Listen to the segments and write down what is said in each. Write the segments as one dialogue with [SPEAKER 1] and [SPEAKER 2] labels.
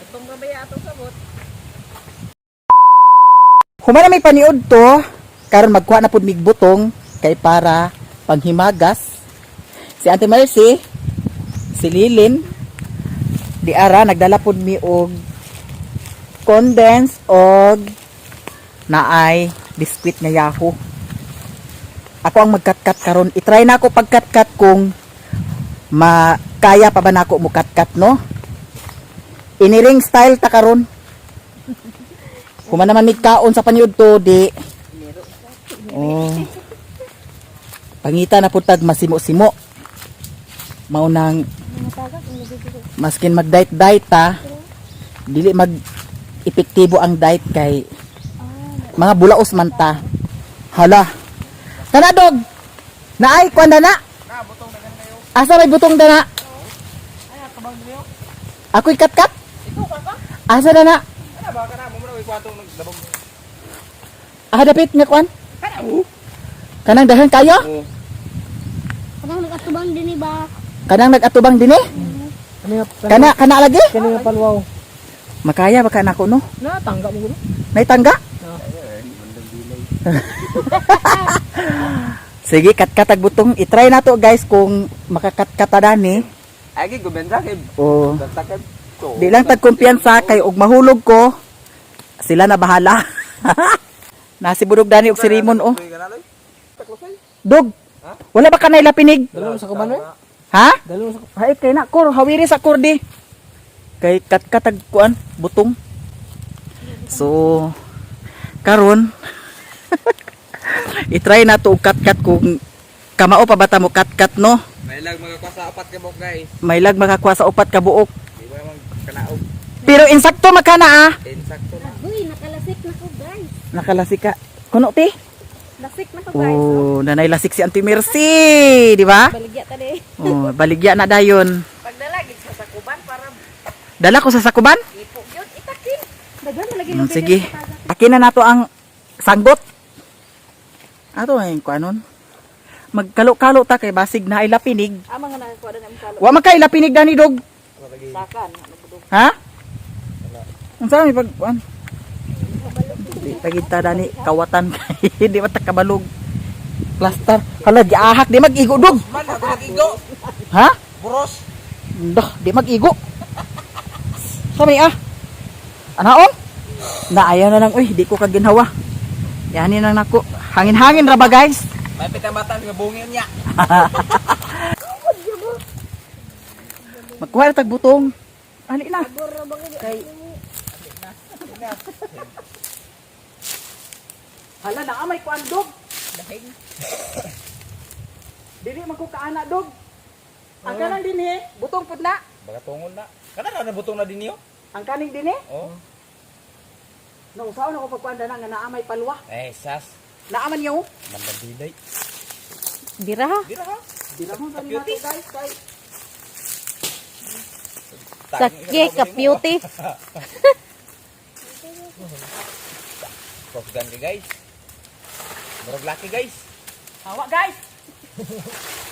[SPEAKER 1] Butong ra ba ya atong sabot?
[SPEAKER 2] Human na may paniud to, karon magkuha na pud mig butong kay para panghimagas. Si Ate Mercy, si Lilin, di ara nagdala pud mi og condense og naay biskwit nga Yahoo. Ako ang magkatkat karon. I-try na ako pagkatkat kung makaya pa ba nako mo katkat, no? Iniring style ta karon. Human naman mig kaon sa paniud to di. Oh. Pangita na pud tag masimo-simo. Mao nang maskin mag diet diet ta, dili mag epektibo ang diet kay mga bulaos man ta. Hala. Kana dog. Naay kuan na. Asa may butong dana? Ako'y katkat? Asa na na?
[SPEAKER 3] Kana ba kana mo na kwatong nagdabog.
[SPEAKER 2] Ah, dapit nga kuan? Kanang dahan kayo?
[SPEAKER 3] Oo.
[SPEAKER 4] Kanang nag-atubang din ba?
[SPEAKER 2] Kanang nag-atubang dinhi? Kana kana lagi?
[SPEAKER 5] Kani nga palwaw.
[SPEAKER 2] Makaya baka nako, no?
[SPEAKER 5] Na tangga mo gulo.
[SPEAKER 2] Nay tangga? Sige, katkatag butong. I-try na to, guys, kung makakatkata dani.
[SPEAKER 3] Ay gi gubensa kay
[SPEAKER 2] O,
[SPEAKER 3] sakit.
[SPEAKER 2] di lang tag kumpiyansa kay og mahulog ko, sila na bahala. Nasi budog dani og si Raymond oh. Dog. Wala ba kanay lapinig?
[SPEAKER 5] Dalo mo sa kuban eh?
[SPEAKER 2] Ha?
[SPEAKER 5] Dalo mo sa
[SPEAKER 2] Hay kay na kor, hawiri sa kordi. Kay katkatag kuan butong. So karon i-try na to og katkat kung kamao pa ba ta mo katkat, no?
[SPEAKER 3] May lag magakuha sa apat ka buok, guys.
[SPEAKER 2] May lag makakuha sa upat ka buok.
[SPEAKER 3] Di ba man kanaog?
[SPEAKER 2] Pero insakto makana ah.
[SPEAKER 3] Insakto na.
[SPEAKER 4] Uy, nakalasik na ko, guys.
[SPEAKER 2] Nakalasik ka. Kuno ti?
[SPEAKER 4] Lasik na ko, guys.
[SPEAKER 2] Oh, nanay lasik si Auntie Mercy, di ba?
[SPEAKER 4] Baligya ta di.
[SPEAKER 2] Oh, baligya na dayon.
[SPEAKER 1] Pagdala gid sa sakuban para
[SPEAKER 2] Dala ko sa sakuban.
[SPEAKER 1] ipo gyud itakin.
[SPEAKER 4] Daghan na lagi
[SPEAKER 2] Sige. Akin na nato ang sanggot. Ato ay kuanon. Magkalo-kalo ta kay basig na ay lapinig.
[SPEAKER 1] Ah, mga nakakuha na ng kalo.
[SPEAKER 2] Wa man kay lapinig dani, dog.
[SPEAKER 1] Sakan, ano budog.
[SPEAKER 2] Ha? Unsa may pag kuan? Di tagita dani kawatan kay di ba ta kabalog. Plaster. Hala, giahak di mag-igo, dog.
[SPEAKER 3] Man ako magigo.
[SPEAKER 2] Ha?
[SPEAKER 3] Buros.
[SPEAKER 2] Dah, di mag-igo. Sa may ah. Anaon? Na ayaw na lang uy, di ko kaginhawa. Yani nang nako. Hangin-hangin ra ba, guys?
[SPEAKER 3] May pitang bata nga bungin niya.
[SPEAKER 2] Magkuha na tag butong. Ali na. Kay. Hala na may kuan, dog.
[SPEAKER 1] Dahing.
[SPEAKER 2] Dili man ko kaana, dog. Ang kanang dinhi, butong pud na.
[SPEAKER 3] Baga tungon na. Kana na butong na dinyo?
[SPEAKER 2] Ang kaning dinhi,
[SPEAKER 3] Oh.
[SPEAKER 2] no usaon ako pagkuan dana nga naa may palwa.
[SPEAKER 3] Eh sas.
[SPEAKER 2] Naa man yo.
[SPEAKER 3] Mandandilay.
[SPEAKER 4] Dira.
[SPEAKER 3] Dira ha.
[SPEAKER 2] Dira mo sa nato, guys, kay
[SPEAKER 4] Sakye ka beauty.
[SPEAKER 3] Pogdan ka, guys. Murag laki, guys.
[SPEAKER 2] Hawa, guys.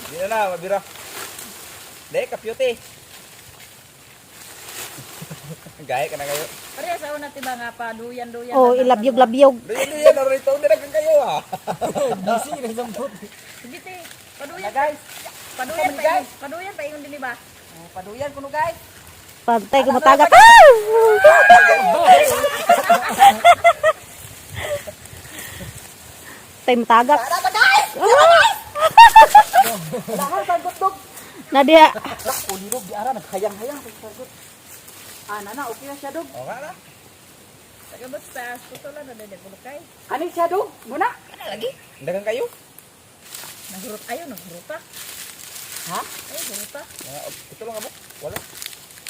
[SPEAKER 3] Di na na mabira. Dai kapyute. Gaya ka na kayo.
[SPEAKER 1] Pareha sa una tiba nga paduyan-duyan.
[SPEAKER 4] Oh, ilabyog-labyog.
[SPEAKER 3] Duyan duyan na rito dira kang kayo ah.
[SPEAKER 5] Busy na sa bot.
[SPEAKER 1] Sige te. Paduyan
[SPEAKER 2] Na, guys.
[SPEAKER 1] Paduyan
[SPEAKER 2] Kami,
[SPEAKER 1] pa
[SPEAKER 2] guys.
[SPEAKER 1] ingon. Paduyan pa ingon dinhi ba?
[SPEAKER 2] Oh, paduyan kuno, guys.
[SPEAKER 4] Pantay ko matagat. Tay matagat.
[SPEAKER 2] Lahat sagot, dog.
[SPEAKER 4] Na diha.
[SPEAKER 2] Uli, dog, di ara naghayang-hayang sa sagot. Ah, nana, okay na siya, dog.
[SPEAKER 3] Oh nga na.
[SPEAKER 1] Tagabot sa putulan na dili kulukay.
[SPEAKER 2] Ani siya, dog? Muna.
[SPEAKER 1] Kana lagi.
[SPEAKER 3] Dagan kayo.
[SPEAKER 1] Naghurot ayo naghuruta.
[SPEAKER 2] Ha?
[SPEAKER 1] Ayo huruta.
[SPEAKER 3] Mga ito lang amo. Wala.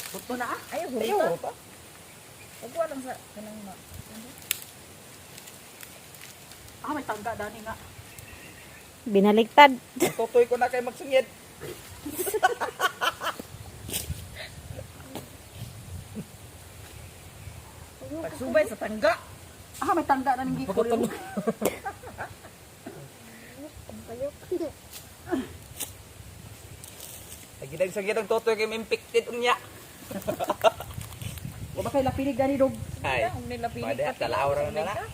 [SPEAKER 2] Buto na ah.
[SPEAKER 1] Ayo
[SPEAKER 3] Ayo
[SPEAKER 1] huruta.
[SPEAKER 3] ruta.
[SPEAKER 1] Ug lang sa kanang ma.
[SPEAKER 2] Ah, may tangga dani nga.
[SPEAKER 4] Binaligtad.
[SPEAKER 3] Tutoy ko na kay magsungid.
[SPEAKER 1] Pagsubay sa tangga.
[SPEAKER 2] Ah, may tangga na ning gikol.
[SPEAKER 3] Nagidag sa gidang totoy kay infected unya.
[SPEAKER 2] Wa ba kay lapinig gani dog?
[SPEAKER 3] Ay.
[SPEAKER 1] Ang nilapinig
[SPEAKER 3] Pwede,
[SPEAKER 1] pati.
[SPEAKER 3] talaw ra na na.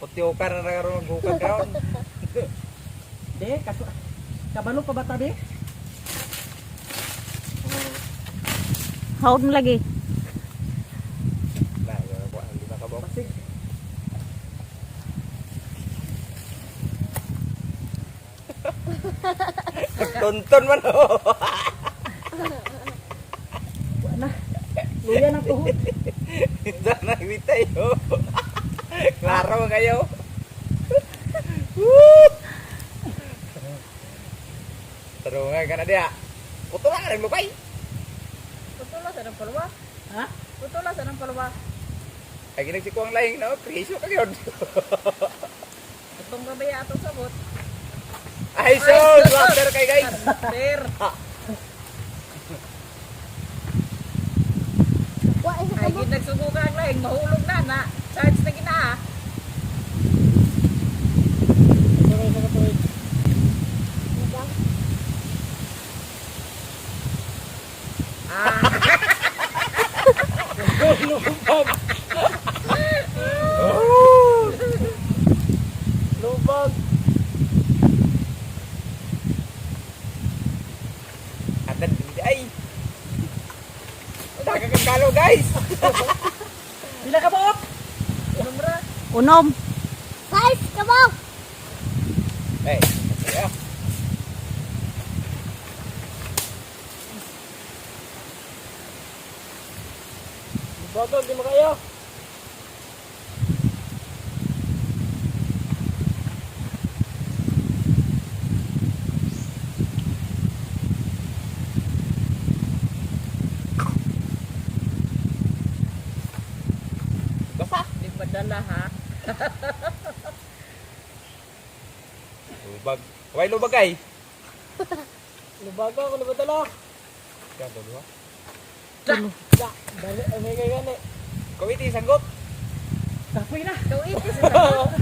[SPEAKER 3] Putiyokar na karon maghukad karon.
[SPEAKER 2] De, kaso kabalo pa ba ta be?
[SPEAKER 4] Haod mo lagi.
[SPEAKER 3] Na, kuha ang lima ka bok.
[SPEAKER 2] Basig.
[SPEAKER 3] Tonton man oh.
[SPEAKER 2] Wa na. Luya ng tuhod.
[SPEAKER 3] Sana witay oh. Klaro kayo. Woo! Tarungan ka na diha. Puto lang ka lupay.
[SPEAKER 1] Putula sa ng palwa.
[SPEAKER 2] Ha?
[SPEAKER 1] Putula sa ng palwa.
[SPEAKER 3] Ay ginagsikuang laing no, presyo ka gyud.
[SPEAKER 1] Atong gabaya atong sabot.
[SPEAKER 3] Ay so, water kay guys.
[SPEAKER 1] Sir. Ay gid nagsugo ka ang laing mahulog na na. Charge na gina ah.
[SPEAKER 5] Lubag.
[SPEAKER 3] Atan hindi ay. Daga kang kalo guys.
[SPEAKER 2] Pila ka buok?
[SPEAKER 1] Numra.
[SPEAKER 4] Unom.
[SPEAKER 3] Ay, saya.
[SPEAKER 5] Lubag, di mo kayo.
[SPEAKER 3] Basa.
[SPEAKER 1] Di madala ha.
[SPEAKER 3] Lubag. Way lubag ay.
[SPEAKER 5] Lubag ako, nabadala.
[SPEAKER 3] Kaya dalawa.
[SPEAKER 5] Dali, ano kayo gani?
[SPEAKER 3] Kawiti sanggot.
[SPEAKER 2] Kapoy na.
[SPEAKER 1] Ikaw iti sa sabot.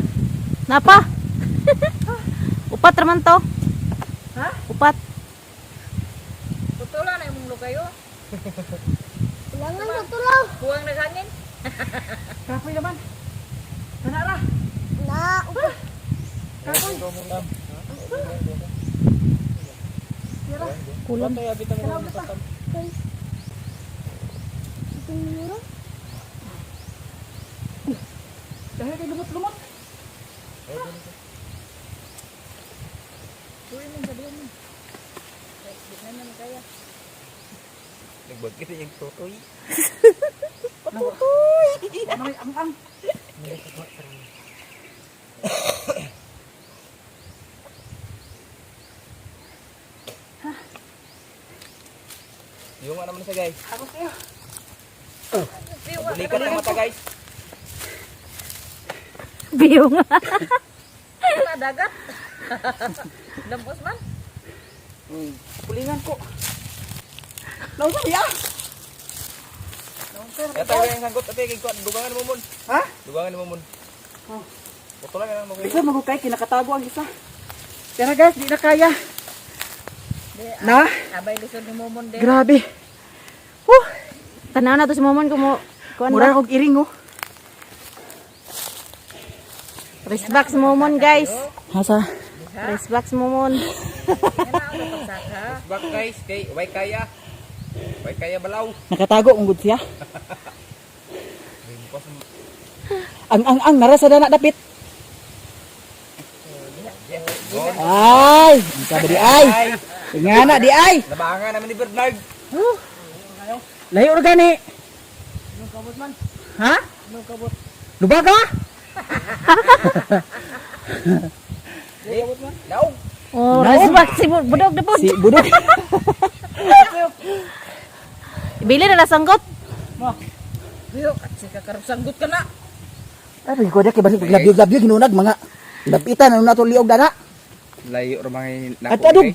[SPEAKER 4] Napa. Upat raman to.
[SPEAKER 2] Ha?
[SPEAKER 4] Upat.
[SPEAKER 1] Putula na imong lugayo. Kuwang naghangin.
[SPEAKER 2] Kapoy naman. Kana ra. Kapoy.
[SPEAKER 4] Kulang.
[SPEAKER 5] Kaya bitang mo patam.
[SPEAKER 2] Dahil kay lumot-lumot.
[SPEAKER 1] Uy mong sabihan mo. Ay, di na naman kaya.
[SPEAKER 3] Nagbagit yung tutoy.
[SPEAKER 2] Ano may ang-ang.
[SPEAKER 3] Yung nga naman sa guys.
[SPEAKER 2] Ako kayo.
[SPEAKER 3] Bulikan ang mata guys.
[SPEAKER 4] Biyong.
[SPEAKER 1] Wala dagat. Lampos man.
[SPEAKER 2] Pulingan ko. Nausa niya?
[SPEAKER 3] Kaya tayo yung sanggot ate kay kuan dugangan mo mon.
[SPEAKER 2] Ha?
[SPEAKER 3] Dugangan mo mon.
[SPEAKER 2] Oh.
[SPEAKER 3] Puto lang ang mo.
[SPEAKER 2] Isa magukay kinakatago ang isa. Pero guys, di na kaya. Na?
[SPEAKER 1] Abay lisod ni Momon din.
[SPEAKER 2] Grabe. Huh.
[SPEAKER 4] Tanaw na to si Momon kung mo. Kuan
[SPEAKER 2] Mura
[SPEAKER 4] ba?
[SPEAKER 2] kog iring oh.
[SPEAKER 4] Wrist box Momon guys.
[SPEAKER 2] Hasa?
[SPEAKER 4] Wrist box Momon.
[SPEAKER 1] Yan na ang pagsaka.
[SPEAKER 3] Back guys kay way kaya. Way kaya balaw.
[SPEAKER 2] Nakatago ang gud siya.
[SPEAKER 3] Rimpas mo.
[SPEAKER 2] Ang nara sa dana dapit.
[SPEAKER 3] Yeah. Gon.
[SPEAKER 2] Ay, ang sabi di ay. Ingana di ay.
[SPEAKER 3] Nabangan naman ni Bernard.
[SPEAKER 2] Layo ra gani. Ha? Lubaga?
[SPEAKER 3] Laog.
[SPEAKER 4] Oh, wrist box si Budog na po.
[SPEAKER 2] Si Budok.
[SPEAKER 4] Ibili na nasanggot.
[SPEAKER 1] Biyo, at sika karap sanggot ka na.
[SPEAKER 2] Ay, ko kay basig paglabyo-labyo ginunag mga lapitan ano na to liog dana.
[SPEAKER 3] Layo ra mga
[SPEAKER 2] At adog.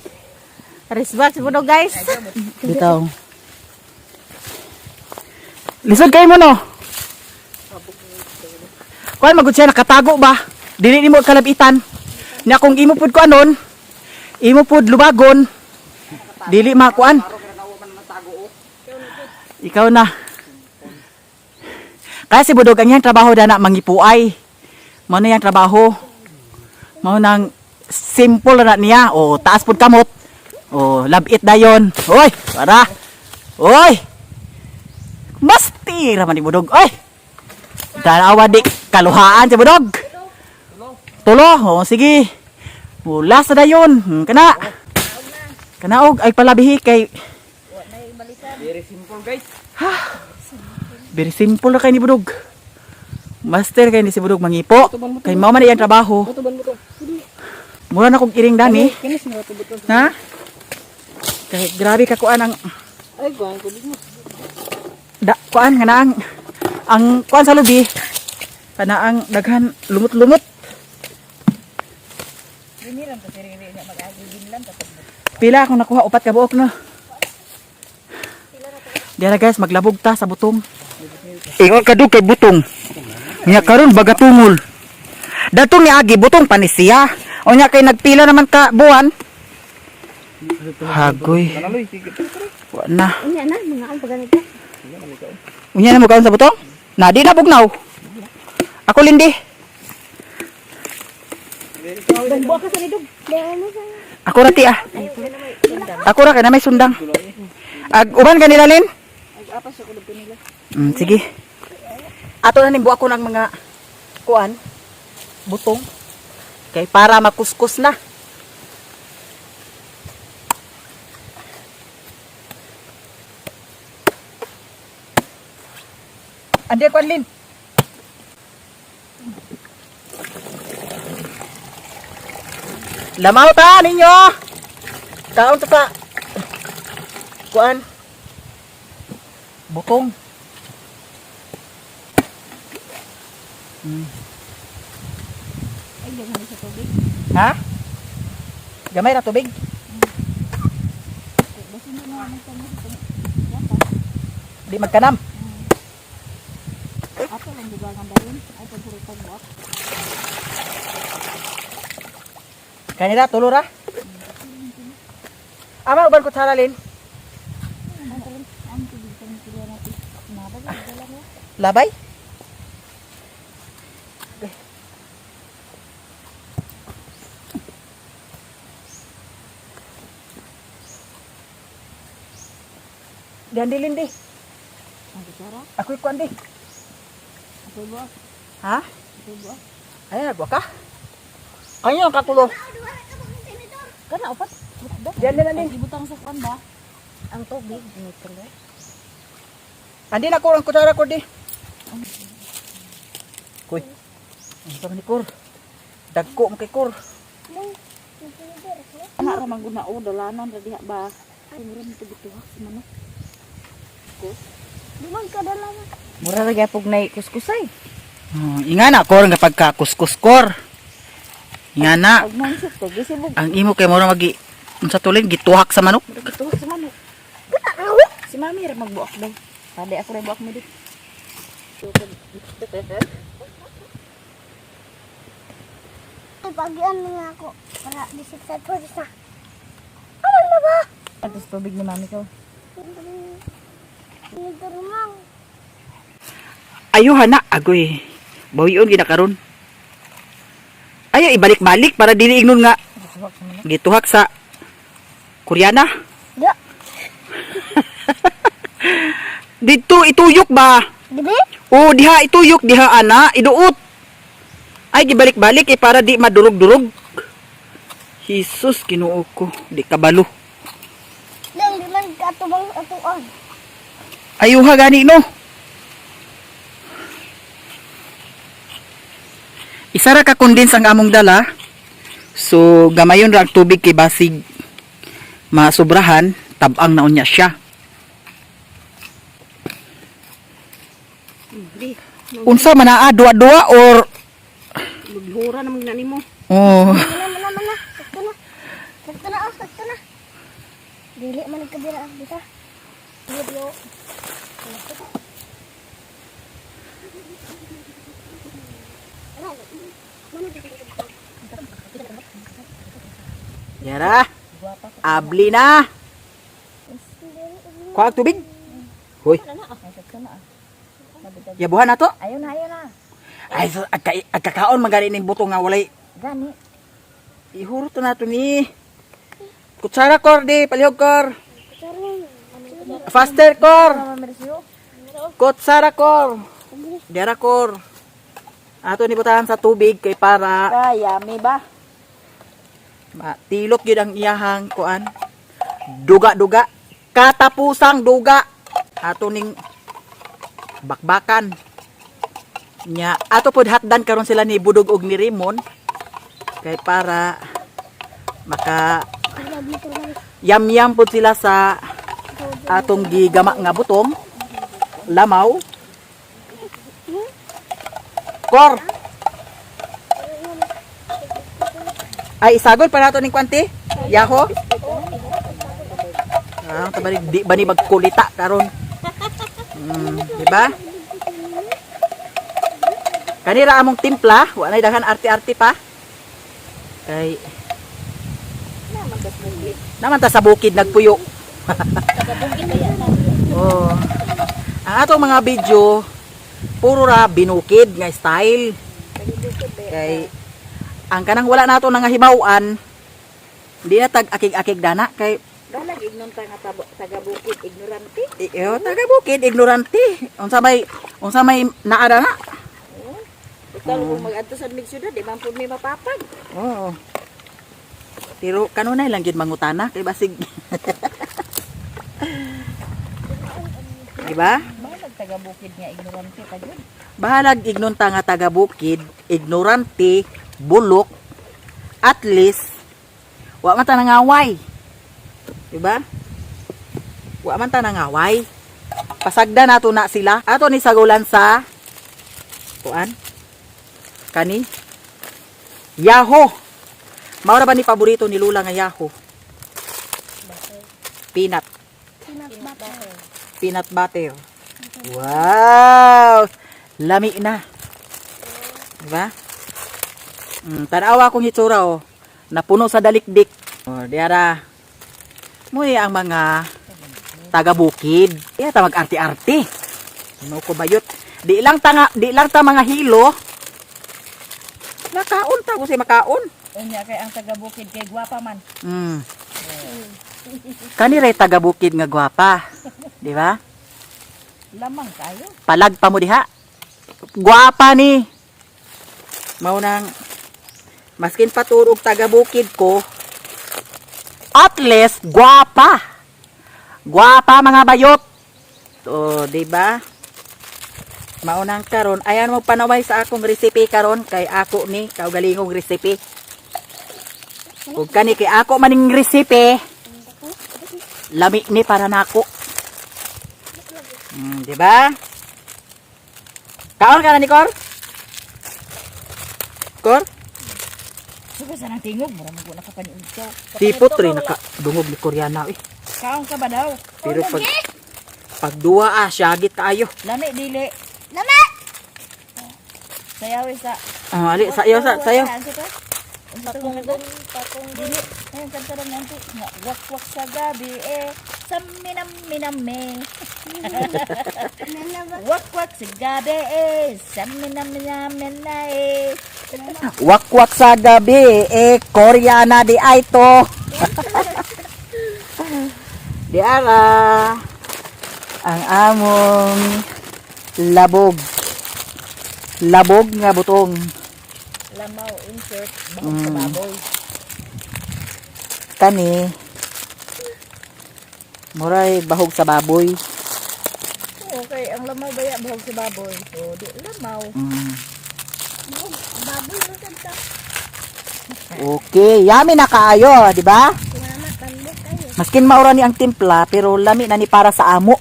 [SPEAKER 4] Wrist box Budog guys.
[SPEAKER 2] Bitaw. Lisod kayo mo no. Kuan magud siya nakatago ba? Dili nimo kalabitan. Nya kung imo pud kuanon, imo pud lubagon. Dili makuan. Ikaw na. Kaya si Budog ang iyang trabaho dana mangipuay. Mao na iyang trabaho. Mao nang simple na niya. O taas pud kamot. O labit dayon. Oy, para. Oy. Masti ra man ni Budog. Oy. Dalawa di kaluhaan si Budog. Tulo. O sige. Mula sa dayon. Kana. Kanaog ay palabihi kay
[SPEAKER 3] Very simple, guys.
[SPEAKER 2] Very simple na kay ni Budog. Master kay ni si Budog mangipo. Kay mao man iyang trabaho.
[SPEAKER 5] Tuban mo to.
[SPEAKER 2] Mura na kong iring dani.
[SPEAKER 5] Kinis mo tubot to.
[SPEAKER 2] Ha? Kay grabe ka kuan ang
[SPEAKER 5] Ay, kuan tubig mo.
[SPEAKER 2] da, kuan nga na ang kuan sa lubi. Kana ang daghan lumot-lumot. Pila akong nakuha, upat ka buok no. Diara guys, maglabog ta sa butong. Ingon ka kay butong. Nya karon bagatungol. Datong ni agi butong panisiya. Unya kay nagpila naman ka buwan. Hagoy.
[SPEAKER 3] Kanaloy, sige.
[SPEAKER 2] Wa na.
[SPEAKER 4] Unya na, mga ang paganito.
[SPEAKER 2] Unya na mo kaon sa butong? Na di na bugnaw. Ako lindi. Ako ra ti ah. Ako ra kay na may sundang. Ag uban kanila lin? Sige. Ato na ning buak ko ng mga kuan butong kay para makuskus na. Andi kuan lin. Lamaw ta ninyo. Kaon ta sa kuan. Butong.
[SPEAKER 1] Ay, gamay sa tubig.
[SPEAKER 2] Ha? Gamay ra tubig. Di magkanam.
[SPEAKER 1] Ato lang dugangan dayon. Ay paghuritag buak.
[SPEAKER 2] Kanila tulo ra. Ama uban ko taralin. Labay? Diyan di lindi. Ako'y kuan di. Ha? Ay, nagwa ka? Kayo ang katulo.
[SPEAKER 1] Kana upat.
[SPEAKER 2] Diyan din din.
[SPEAKER 1] Ibutang sa kuan ba? Ang tubig nito.
[SPEAKER 2] Andi na ko ang kutsara ko di. Kuy. Ang sama ni Kor. Dagko mo kay Kor.
[SPEAKER 1] Ana ra man guna o dalanan ra diha ba. Ay mura mo tubig sa manok. Mura ra gyapog nay kuskusay.
[SPEAKER 2] Oh, inga na Kor nga pagkakuskus Kor. Inga na.
[SPEAKER 1] Pag mansot ko gisibog
[SPEAKER 2] Ang imo kay mura magi unsa tulin gituhak sa manok.
[SPEAKER 1] gituhak sa manok. Si mami ra magbuak daw. Pade ako ra buak mo dit.
[SPEAKER 6] Ay, pagian na nga ako para bisiksat ko sa.
[SPEAKER 1] Atos tubig ni mami ko.
[SPEAKER 6] Nidurmang.
[SPEAKER 2] Ayuha na agoy. Bawion gina karon. Ayo ibalik-balik para dili ingnon nga gituhak sa Koreana.
[SPEAKER 6] Ya.
[SPEAKER 2] Dito ituyok ba?
[SPEAKER 6] Dibi?
[SPEAKER 2] O diha ituyok diha ana iduot. Ay gibalik-balik eh para di madurog-durog. Jesus Ginoo ko, di kabalo.
[SPEAKER 6] Lang di man katubang atuan.
[SPEAKER 2] Ayuha gani no. Isa ra ka condense ang among dala. So gamayon ra ang tubig kay basig masobrahan, tabang na unya siya. Unsa man naa duwa-duwa or
[SPEAKER 4] Lughura naman gina nimo.
[SPEAKER 2] oh
[SPEAKER 6] Mana mana mana. Sakto na. Sakto na oh, sakto na. Dili man nagkabira ang bisa. Video.
[SPEAKER 2] Yara. Abli na. Kuha ang tubig. Hoy. Yabuhan na to.
[SPEAKER 1] Ayaw na, ayaw na.
[SPEAKER 2] Ay, so, agkakaon man gani ning butong nga walay.
[SPEAKER 1] Gani.
[SPEAKER 2] Ihuro to nato ni. Kutsara kor di, palihog kor. Faster kor. Kutsara kor. Dera kor. Ato ni butahan sa tubig kay para
[SPEAKER 1] Kaya, may ba?
[SPEAKER 2] matilok gyud ang iyahang kuan. Duga-duga. Katapusang duga. Ato ning bakbakan. Nya ato pod hatdan karon sila ni Budog og ni Raymond kay para maka yam-yam pod sila sa atong gigama nga butong lamaw kor. Ay, isagol pa nato ning kwanti yaho. Ah, tabari di ba ni magkulita karon? Di ba? Kanira among timpla, wa nay daghan arte-arte pa. Kay naman ta sa bukid nagpuyo. Oh. Ang atong mga video puro ra binukid nga style. Kay ang kanang wala nato nga hibaw-an, di na tag akig-akig dana kay
[SPEAKER 1] Galag, ignon ta nga taga bukid, ignorante.
[SPEAKER 2] Iyo, taga bukid ignorante. Unsa may naa na?
[SPEAKER 1] Basta kung mag-adto sa mig syudad, di man pud may mapapag.
[SPEAKER 2] Oo. Pero kanunay lang gyud mangutana kay basig. Di ba?
[SPEAKER 1] Bahalag taga bukid nga ignorante ka jud.
[SPEAKER 2] Bahalag ignon ta nga taga bukid, ignorante, bulok, at least wa man ta nangaway. Di ba? Wa man ta nangaway. Pasagda nato na sila. Ato ni sagulan sa kuan. Kani Yaho. Mao ra ba ni paborito ni Lula nga Yaho? Peanut.
[SPEAKER 6] Peanut butter.
[SPEAKER 2] Peanut butter. Wow! Lami na. Diba? Tanawa akong hitsura oh. Napuno sa dalikdik. Oh, diara. Muy ang mga taga-bukid. Iya ta mag-arte-arte. Ano ko bayot? Di lang ta nga, di lang ta mga hilo. Nakaon ta ko si makaon.
[SPEAKER 1] Unya kay ang taga bukid kay gwapa man.
[SPEAKER 2] Kani ray taga-bukid nga gwapa. Di ba?
[SPEAKER 1] Lamang kayo.
[SPEAKER 2] Palag pa mo diha. Gwapa ni. Mao nang maskin paturog taga bukid ko, at least gwapa. Gwapa mga bayot. O, di ba? Mao nang karon, ayan mo panaway sa akong recipe karon kay ako ni kaugalingong recipe. Ug kani kay ako maning recipe. Lami ni para nako. Di ba? Kaon ka na ni Kor? Kor?
[SPEAKER 1] Suga sa nang tingog, mura man ko nakapaniud ka.
[SPEAKER 2] Tipot rin nakadungog ni Koreana eh.
[SPEAKER 1] Kaon ka ba daw?
[SPEAKER 2] Pero pag pag duwa ah, syagit kaayo.
[SPEAKER 1] Lami dili.
[SPEAKER 6] Lami!
[SPEAKER 1] Sayaw sa
[SPEAKER 2] Ah, ali sayo sa sayo.
[SPEAKER 1] Pakunggon, pakunggon. Dili. Ayun, kanta rin nanti. Nga, wak-wak sa gabi eh. Sa minam-miname. Wak-wak sa gabi eh. Sa minam-miname na eh.
[SPEAKER 2] Wakwak sa gabi eh Koreana di ay to. Di ara ang among labog. Labog nga butong.
[SPEAKER 1] Lamaw, insert, bahog sa baboy.
[SPEAKER 2] Kani muray bahog sa baboy.
[SPEAKER 1] Okay, ang lamaw baya bahog sa baboy. So, di lamaw.
[SPEAKER 6] Baboy mo kanta.
[SPEAKER 2] Okay, yummy na kaayo, di ba?
[SPEAKER 6] Mama, tambok kayo.
[SPEAKER 2] Maskin maura ni ang timpla, pero lami na ni para sa amo.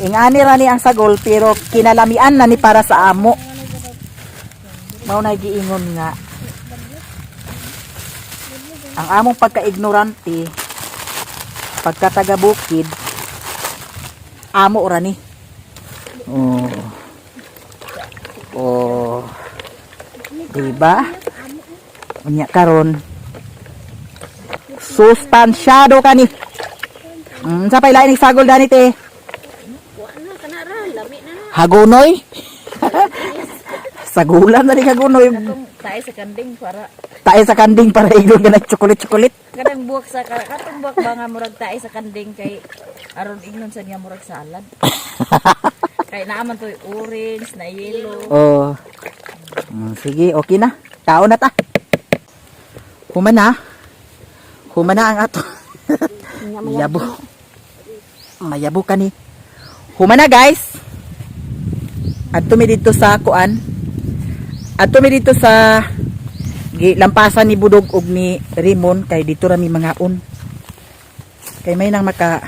[SPEAKER 2] Ingani ra ni ang sagol, pero kinalamian na ni para sa amo. Mao na giingon nga. Ang among pagka-ignorante, pagka-taga-bukid, amo ra ni. Oh. Oh. Diba? Unya karon. Sustansyado ka ni. Sa pay lain sagol dani te.
[SPEAKER 1] Wa na, kanara, lami na.
[SPEAKER 2] Hagonoy. Sagulan na rin hagonoy.
[SPEAKER 1] Katong tae sa kanding para
[SPEAKER 2] Tae sa kanding para igong ka chocolate-chocolate.
[SPEAKER 1] kanang buwak sa katong buwak ba nga murag tae sa kanding kay aron ingnon sa niya murag salad. Kay naaman to orange na yellow.
[SPEAKER 2] Oh. Sige, okay na. Tao na ta. Humana. Humana ang ato. Yabo. Mayabo ka ni. Humana, guys. Adto mi dito sa kuan. Adto mi dito sa gilampasan ni Budog og ni Rimon kay dito ra mi mangaon. Kay may nang maka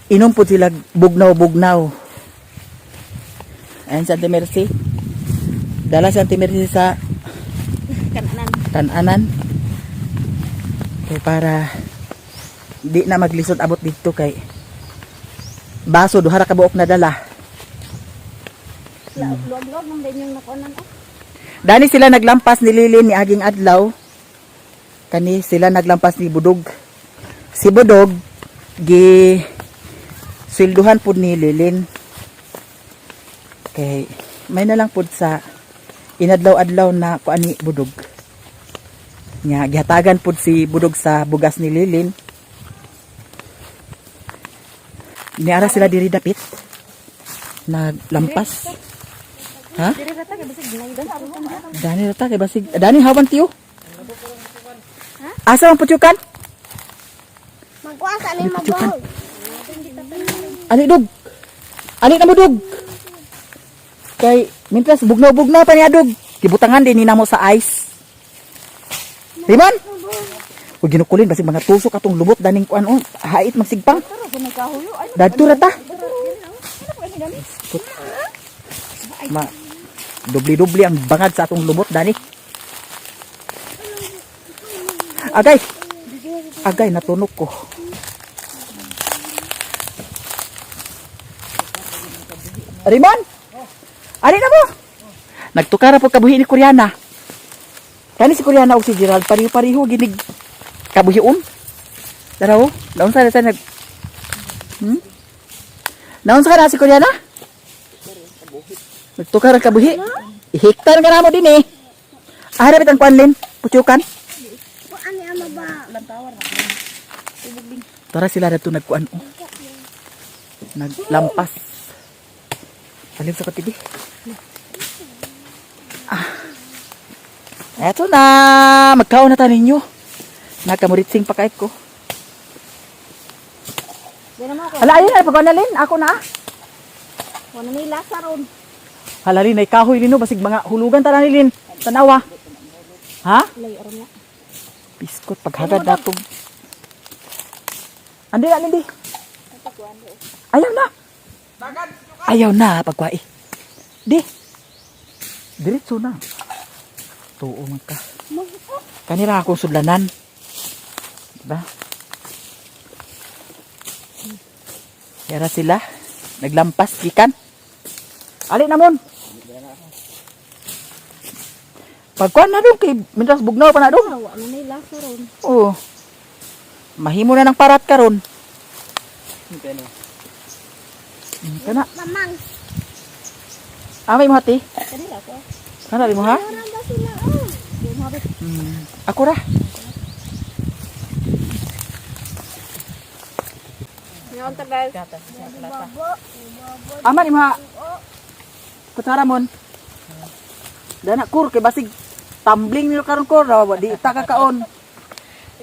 [SPEAKER 2] inom po sila bugnaw-bugnaw. Ayan si Ate Mercy. Dala si Ate Mercy sa
[SPEAKER 4] Kananan.
[SPEAKER 2] kananan. Kay para di na maglisod abot dito kay baso duha ra ka buok na dala.
[SPEAKER 4] Luag-luag nang din yung nakuanan. Oh.
[SPEAKER 2] Dani sila naglampas ni Lilin ni Aging Adlaw. Kani sila naglampas ni Budog. Si Budog gi swelduhan pud ni Lilin. Kay may na lang pud sa inadlaw-adlaw na kuan ni Budog. Nya gihatagan pud si Budog sa bugas ni Lilin. Niara sila diri dapit. Naglampas. Ha?
[SPEAKER 4] Diri ra ta kay bisag ginaydan.
[SPEAKER 2] Dani rata kay basig. Dani hawan tiyo. Asa ang putyukan?
[SPEAKER 6] Magkuha sa amin magbahog.
[SPEAKER 2] Ali dog. Ali na mo dog. Kay mintras bugnaw-bugnaw pa niya dog. Gibutangan din ni namo sa ice. Riman. Uy, ginukulin basig mga tusok atong lubot daning kuan oh, hait magsigpang. Dadto ra ta. Put. Ma dubli-dubli ang bangad sa atong lubot dani. Agay. Agay natunok ko. Rimon! Ari na mo! Nagtukara po kabuhi ni Koreana. Kani si Koreana o si Gerald, pariho-pariho, ginig kabuhion. Daraw, naunsa na sa nag... Naunsa ka na si Koreana? Nagtukara kabuhi. Ihiktan ka na mo din eh. Ah, dapat ang kuanlin. Putyukan.
[SPEAKER 6] Kuha ni ama ba?
[SPEAKER 2] Tara sila na to nagkuan oh. Naglampas. Alim sa katidi. Ah. Eto na, magkaon na ta ninyo. Nakamuritsing pa kay ko.
[SPEAKER 4] Dili mo ako.
[SPEAKER 2] Hala, ayun na, pagkuan na Lin. Ako na. Ah.
[SPEAKER 4] Wala ni lasa ron.
[SPEAKER 2] Hala Lin, ay kahoy Lin, oh. Basig mga hulugan ta na ni Lin. Tanawa. Ha?
[SPEAKER 4] Layo ron na.
[SPEAKER 2] Biskot paghagad natog. Andi na, Lindy. Ayaw na. Ayaw na, pagkwai. Di. Diretso na. Tuo man ka. Kanira akong sudlanan. Diba? Yara sila. Naglampas, gikan. Ali na mon. Pagkuan na dong, kay mintas bugnaw pa na dong.
[SPEAKER 4] Wala ni lasa ron.
[SPEAKER 2] Oo. Mahimo na ng parat karon. Kana.
[SPEAKER 6] Mamang.
[SPEAKER 2] Amay mo hati.
[SPEAKER 4] Kanila ko.
[SPEAKER 2] Kana di mo ha?
[SPEAKER 6] Orang ba sila oh?
[SPEAKER 2] Ako ra.
[SPEAKER 4] Ngaon ta guys.
[SPEAKER 6] Bobo.
[SPEAKER 2] Ama ni mo ha. Kutsara mon. Dana kur kay basig tumbling nilo karon kur raw di ta kakaon.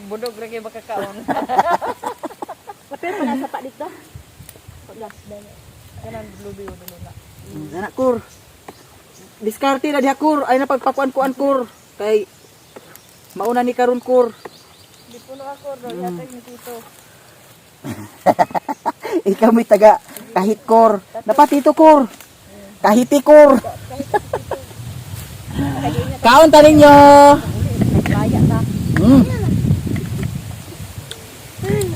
[SPEAKER 1] Budog ra kay makakaon.
[SPEAKER 4] Kapil mo nasa pa dito.
[SPEAKER 1] Kanang lubi dulo na.
[SPEAKER 2] Dana kur. Diskarte na diha kur ay na pagpakuan-kuan kur kay mauna ni karon kur.
[SPEAKER 1] Di puno ako ro, yatag ni tito.
[SPEAKER 2] Ikaw may taga kahit kor. Napatito kor. Kahiti kor. Kaon ta ninyo.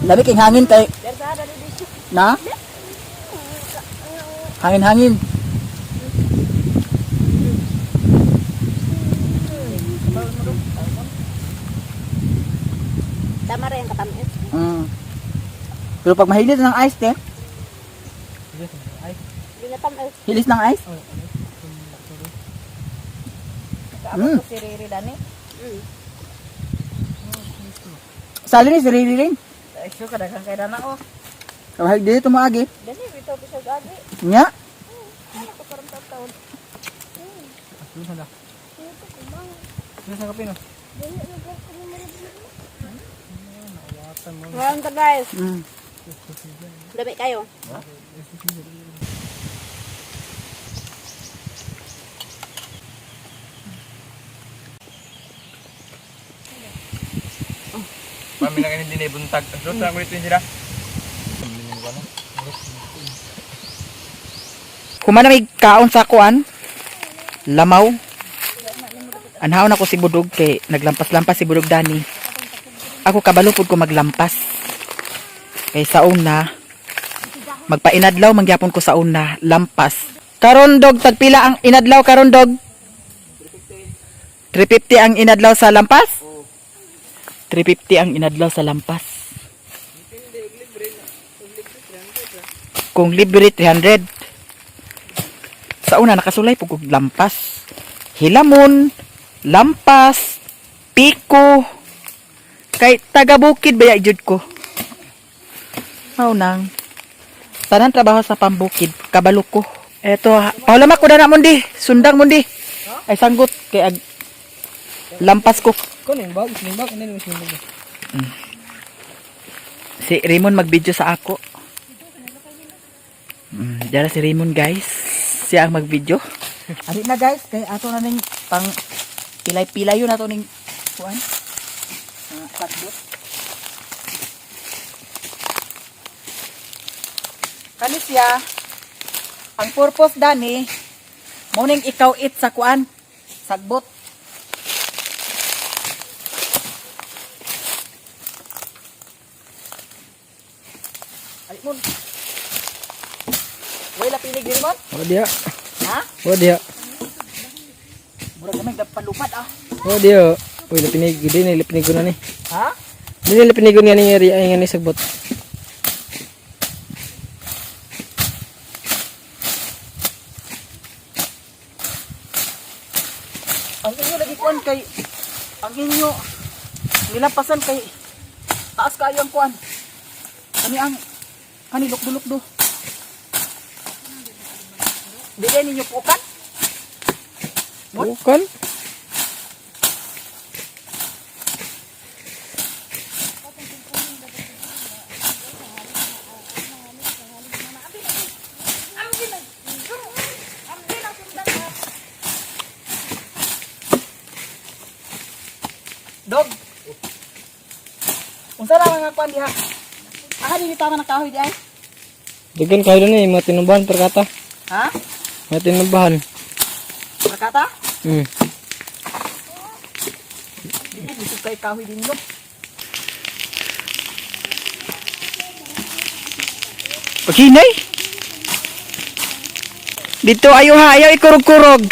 [SPEAKER 2] Labi king hangin kay Na? Hangin-hangin.
[SPEAKER 4] Tama ra yung katamis.
[SPEAKER 2] Pero pag mahilig ng ice, te,
[SPEAKER 4] Di na tam Ang ice.
[SPEAKER 2] Hilis ng ice?
[SPEAKER 1] Kaabot ko si Riri dani.
[SPEAKER 2] Sali ni si Riri rin.
[SPEAKER 1] Ay, sure kadaghang kay dana oh.
[SPEAKER 2] Kahit dito tumaagi.
[SPEAKER 1] Dani bitaw bisag agi.
[SPEAKER 2] Nya.
[SPEAKER 1] Ano ko karon taon.
[SPEAKER 5] Sa kape no?
[SPEAKER 4] Ngayon ta guys. Dami kayo.
[SPEAKER 3] Mami lang hindi na ibuntag. Ang suot lang ulit yun sila.
[SPEAKER 2] Kumana may kaon sa kuan. Lamaw. Anhaon ako si Budog kay naglampas-lampas si Budog dani. Ako kabalo pud ko maglampas. Kay sa una magpainadlaw mangyapon ko sa una lampas. Karon dog tagpila ang inadlaw karon dog? 350 ang inadlaw sa lampas? 350 ang inadlaw sa lampas. Kung libre 300. Sa una nakasulay pug og lampas. Hilamon, lampas, piko. Kay taga bukid ba jud ko. Mao nang tanan trabaho sa pambukid kabalo ko. Eto, paulama ko na mundi, sundang mundi. Ay sanggot kay ag lampas ko.
[SPEAKER 5] Kuning bag, kuning bag, kuning bag.
[SPEAKER 2] Si Raymond magbideo sa ako. Dara si Raymond guys. Siya ang magvideo. Ali na guys, kay ato na ning pang pilay-pilay yun ato ning kuan. Mga takbot. Kani siya, ang purpose dani, mo ning ikaw it sa kuan, sagbot. Ali mo. Way lapinig din mo?
[SPEAKER 5] Oh dia.
[SPEAKER 2] Ha?
[SPEAKER 5] Oh dia.
[SPEAKER 2] Murag kami nagpalupad ah.
[SPEAKER 5] Oh dia. Uy, lapinig, di ni lapinig ko na ni.
[SPEAKER 2] Ha?
[SPEAKER 5] Di ni lapinig ko nga ni area ay nga ni sagbot.
[SPEAKER 2] Ang inyo lagi kuan kay ang inyo nilampasan kay taas kayo ang kuan. Kani ang kani lukdo-lukdo. Bigay ninyo pukan?
[SPEAKER 5] Bukan.
[SPEAKER 2] Dog. Unsa ra nga kuan diha? Aha dili tama na kahoy di ay?
[SPEAKER 5] Dagan kayo na ni mga tinumbahan perkata.
[SPEAKER 2] Ha?
[SPEAKER 5] Mga tinumbahan.
[SPEAKER 2] Rakata? Dili bisog kay kahoy dinyo. Okay, nay. Dito ayo ha, ayaw ikurog-kurog.